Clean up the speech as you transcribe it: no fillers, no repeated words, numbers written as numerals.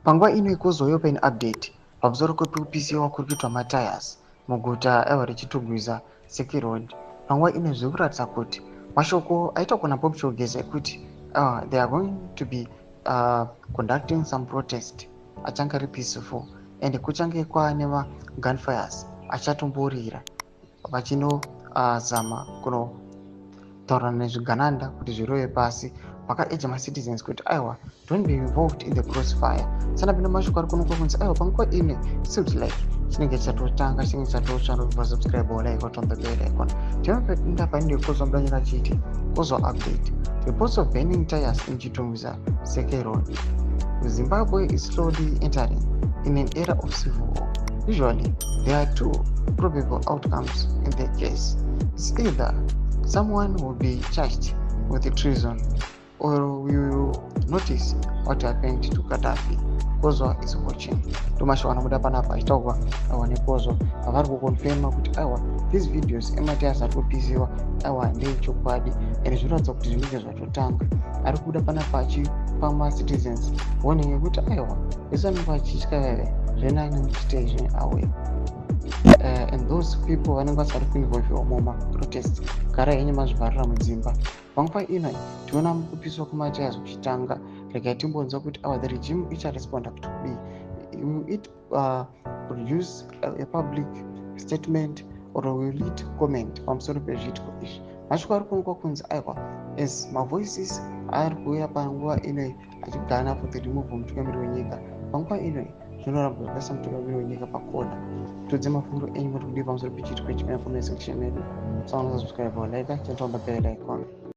Panguva ino kozouya paine update pamusoro kwekupisiwa kuri kuitwa matires muguta aiwa reChitungwiza Seke Road. Panguva ino zviri kuratidza kuti mashoko aitwa kuna Bob Chogeza ekuti they are going to be conducting some protest achange ari peaceful and kuchange kwaane magunfires achatomborira vachinozama kunotaura nezvigananda kuti zvirove pasi. Vakaeja macitizens kuti aiwa, don't be involved in the crossfire. Sanapinda mashoko ari kuonekwa kunzi aiwa, panguva ino seems like chinenge chatotanga, chinenge chatotsva. Ndobva subscribe, like, on the bell icon. Tinopinda painenge kozwa mudanyira chiti kozwa update: reports of burning tires in Chitungwiza Seke Road. Zimbabwe is slowly entering in an era of civil war. Usually there are two probable outcomes in the case. It's either someone will be charged with treason or we will notice what happened to Gaddafi. Kozwa is watching. Ndomashoko anobuda panapa achitaurwa aiwa nekozwa avari kuconfirma kuti aiwa, these videos ematires ari kupisiwa aiwa ndeechokwadi and zvinoratidza kuti zvinenge zvatotanga. Ari kubuda panapa achipa macitizens warning yekuti aiwa, vese vanenge vachitya veve zvenani muchite izvi away and those people vanenge vasari kuinvolviwa mumaprotest, gara henyu mazvivharira mudzimba. Panguva ino tiona kupiswa kwematires kuchitanga. Regai timbonzwa kuti awa the regime icharesponda kuti kudii. Will it produce a public statement or will it comment pamusoro pezviitiko izvi? Mashoko ari kuonekwa kunzi aiwa, as mavoices ari kuuya panguva inoi achigana for the removal mutungamiri wenyika, panguva inoi zvinoramba zvakaisa mutungamiri wenyika pakona. Tudze mafungiro enyu muri kudii pamusoro pechiitiko ichi? Comment section medu. Saona, subscribe, like, turn on the bell icon.